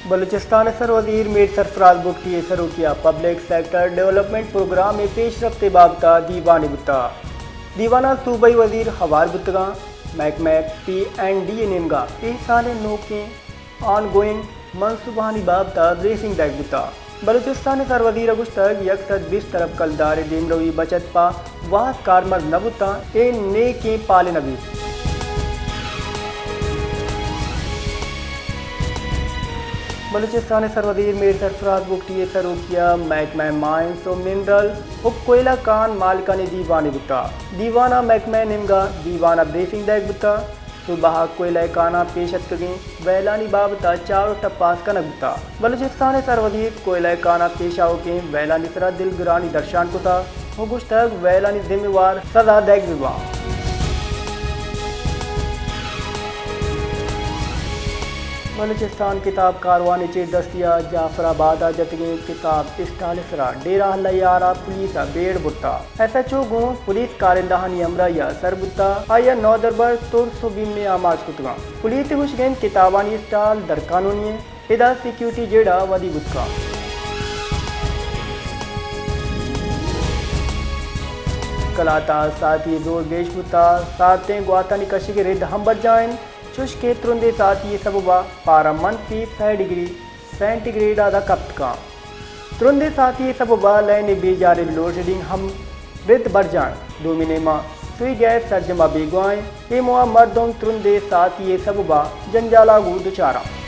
بلوچستان ءِ سروزیر میر سرفراز بگٹی ءِ سروکی ءَ پبلک سیکٹر ڈیولپمنٹ پروگرام ءِ پیش رفت ءِ بابت ءَ دیوانے بوتگ۔ دیوان ءَ صوبائی وزیر ہوار بوتگ اَنت۔ محکمہ پی اینڈ ڈی ءِ نیمگ ءَ اے سال ءِ نوکیں آن گوئنگ منصوبہانی بابت ءَ بریفنگ دئیگ بوتگ۔ بلوچستان ءِ سروزیر ءَ گوشتگ، یک سد بیست ارب کلدار ءِ دیمروی بچت پہ وھد کارمرز نہ بوتاں، اے نیکیں پالے نہ بیت۔ بلوچستان ءِ سروزیر میر سرفراز بگٹی ءِ سروکی ءَ محکمہ مائنز و منرل و کوئلہ کان مالکانی دیوانے بوتگ۔ دیوان ءَ محکمہ ءِ نیمگ ءَ دیوان ءَ بریفنگ دئیگ بوتگ۔ صوبہ ءَ کوئلہ کاناں پیش اتکگیں وئیلانی بابت ءَ چار و ٹپاس کنگ بوتگ۔ بلوچستان ءِ سروزیر کوئلہ کاناں پیش آؤکیں وئیلانی سرا دلگرانی درشان کتگ و گوشتگ، وئیلانی ذمہ وار سزا دئیگ بہ باں۔ بلوچستان کتاب کاروان ءِ چیر دستی ءَ جعفر آباد ءَ جتگیں کتاب اسٹال ءِ سرا ڈیرہ اللہ یار ءَ پولیس ءَ بیڑ برتگ۔ ایس ایچ او گوں پولیس کارندہانی ہمراہی ءَ سر بوتگ، آئی ءَ نودربر ترس و بیم ءِ آماچ کتگ اَنت۔ پولیس ءِ گوشگ اِنت، کتابانی اسٹال درقانونی اِنت، ادا سیکیورٹی جیڑہ ودی بوتگ اَنت۔ کلات ءَ ساعتی ءِ زور گیش بوتگ، ساعتیں گواتانی کشگ ءِ رد ہم برجاہ اِنت، چوش کہ ترندیں ساعتی ءِ سبب ءَ پارہ منفی سئے ڈگری سینٹی گریڈ ءَ داں کپت کن۔ ترندیں ساعتی ءِ سبب ءَ لین ءِ بیجار ءِ لوڈ شیڈنگ ہم رد برجاہ اِنت۔ دومی نیمگ ءَ سوئی گیس سرجم ءَ بیگواہ اِنت۔ اے موہ ءَ مردم ترندیں ساعتی ءِ سبب ءَ جنجال ءَ گوں دچار اَنت۔